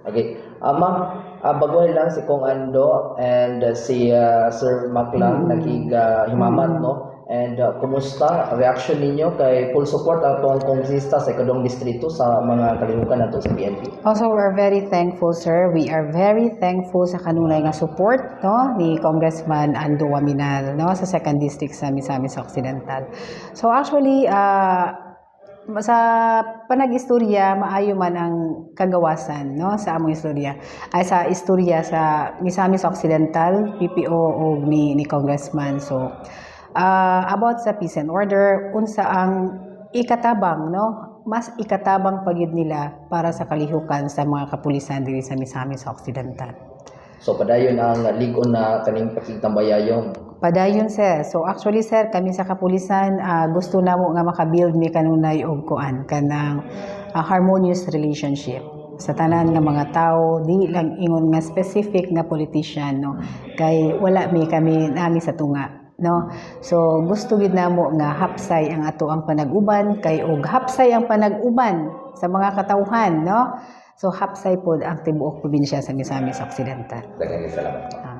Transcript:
Okay. Ma'am, baguhin lang si Kong Ando and si Sir Maclang nakig-himamat, no? And kumusta reaction ninyo kay full support atong kongresista sa ikadong distrito sa mga kalihukan nato sa PNP? Also, we're very thankful, sir. We are very thankful sa kanunay nga support, no, ni Congressman Ando Oaminal, no, sa second district sa Misamis Occidental. So actually, sa panag-istorya, maayo man ang kagawasan, no, sa among istorya. Ay, sa istorya sa Misamis Occidental, PPO og ni Congressman. So, about sa peace and order, unsa ang ikatabang, no? Mas ikatabang pa gyud nila para sa kalihukan sa mga kapulisan diri sa Misamis Occidental. So padayon ang lig-on na kaning pakigtambayayong. Padayon, sir. So actually, sir, kami sa kapulisan, gusto namo nga makabuild mi kanunay og kuan kanang harmonious relationship sa tanan nga mga tao, di lang ingon nga specific nga politician, no, kay wala mi kami nami sa tunga, no. So gusto gid namo nga hapsay ang ato ang panag-uban, kay og hapsay ang panag-uban sa mga katawhan, no, so hapsay pod ang tibuok probinsya sa Misamis Occidental. Daghang salamat. Ah.